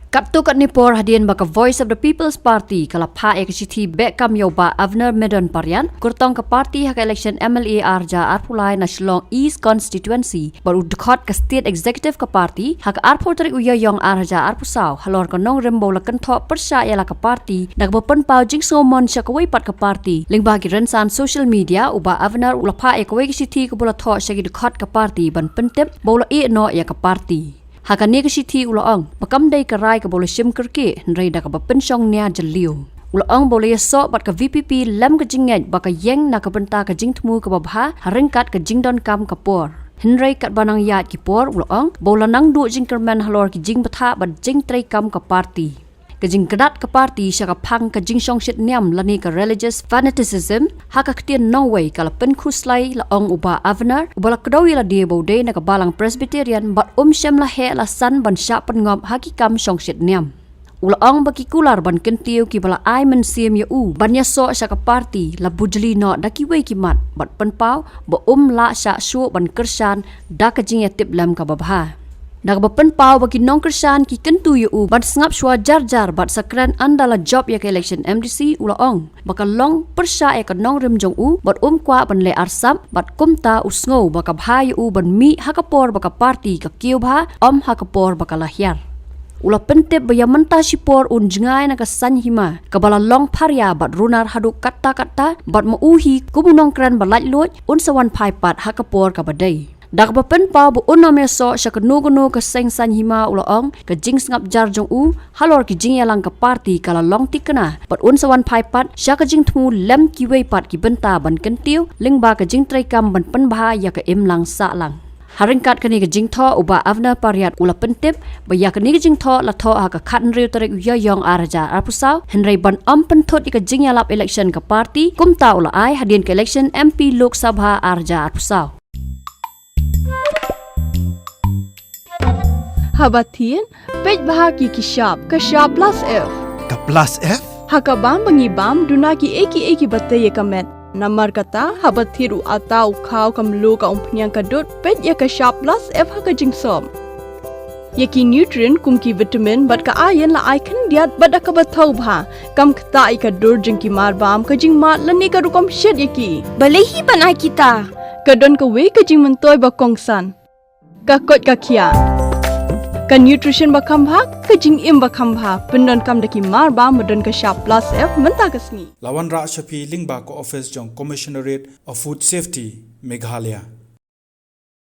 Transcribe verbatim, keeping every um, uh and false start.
Katto katne por hadien ba ka Voice of the People's Party ka la phah ïa ka shithi beh kam ïa u Bah Avner Medon Pariat, kyrtong ka party ha ka election M L A ar hajar arphew lai na Shillong East Constituency, bad u dkhot ka State Executive ka party ha ka arphew tarik u Ïaïong ar hajar arphew saw, halor ka nongrim ba u la kynthoh pyrshah ïa la ka party, da kaba pynpaw jingsngewmon sha kawei pat ka party. Lyngba ki rynsan social media, u Bah Avner u la phah ïa kawei ka shithi kaba u la thoh sha ki dkhot ka party ban pyntip ba u la ïeh noh ïa ka party. Ha kane ka shithi u la ong ba kam dei ka rai kaba u la shim kyrkieh, hynrei da kaba pynshong nia jylliew. U la ong ba u la ïasoh bad ka V P P lem ka jingngeit ba ka ïeng na ka bynta ka jingthmu kaba bha, ha ryngkat ka jingdonkam ka por. Hynrei katba nang ïaid ki por, u la ong ba u la nang duh jingkyrmen halor ki jingbthah bad jingtreikam ka party. Ka jingkdat ka party sha ka phang ka jingshongshit niam lane ka religious fanaticism ha ka ktien nongwei ka la pynkhuslai, la ong u Bah Avner, uba la kdew ïa lade ba u dei na ka Balang Presbyterian bad um shym la heh la san ban shah pynngop ha ki kam shongshit niam. U la ong ba ki kular ban kyntiew kiba la ai mynsiem ïa u ban ïasoh sha ka party la bujli noh da kiwei ki mat, bad pynpaw ba um lah shah shuh ban kyrshan da ka jingïatiplem kaba bha. Da kaba pynpaw ba ki nongkyrshan ki kyntu ïa u ban sngap shuwa jar jar bad sa kren ynda la jop ïa ka election M D C, u la ong ba ka long pyrshah ïa ka nongrim jong u bad um kwah ban leh arsap, bad kumta u sngew ba ka bha ïa u ban mih ha ka por ba ka party ka kiew bha, ym ha ka por ba ka la hiar. U la pyntip ba ïa mynta shipor un jngai na ka saiñ hima kaba la long pharia bad runar haduh katta katta, bad ma u hi kum u nongkren ba laitluid un sa wan phai pat ha ka por kaba dei. Da kaba pynpaw ba un ym ïasoh sha kano kano ka seng saiñ hima, u la ong ka jingsngap jar jong u halor ki jingïalang ka party ka la long thikna, bad un sa wan phai pat sha ka jingthmu lem kiwei pat ki bynta ban kyntiew lyngba ka jingtreikam ban pynbha ïa ka imlang sahlang. Ha ryngkat kane ka jingthoh, u Bah Avner Pariat u la pyntip ba ïa kane ka jingthoh la thoh ha ka khathynriew tarik u Ïaïong ar hajar arphew saw, hynrei ban ym pynthut ïa ka jingïalap election ka party, kumta u la ai hadien ka election M P Lok Sabha ar hajar arphew saw. Haba thied, peit bha ki ki shap, ka shap plus F. Ka plus F? Ha ka bam ba ngi bam, duna ki ei ki ei kiba tei ïa ka met. Namar kata, haba thied u atta, u khaw, ka mluh, ka umphniang, ka dud, peit ïa ka shap plus F ha ka jingsop. Ïa ki nutrient kum ki vitamin bad ka iron la ai khyndiat bad da kaba thaw bha. Kam ktah ïa ka dur jong ki marbam, ka jingmad lane ka rukom shet ïa ki. Balei hi ban ai kita? Ka don kawei ka jingmyntoi ba kongsan. Ka koit ka khiah. Ka nutrition ba kham bha, ka jingim ba kham bha. Pyndonkam da ki marbam ba don ka shap plus F mynta ka sngi. La wanrah sha phi lyngba ka office jong Commissionerate of Food Safety, Meghalaya.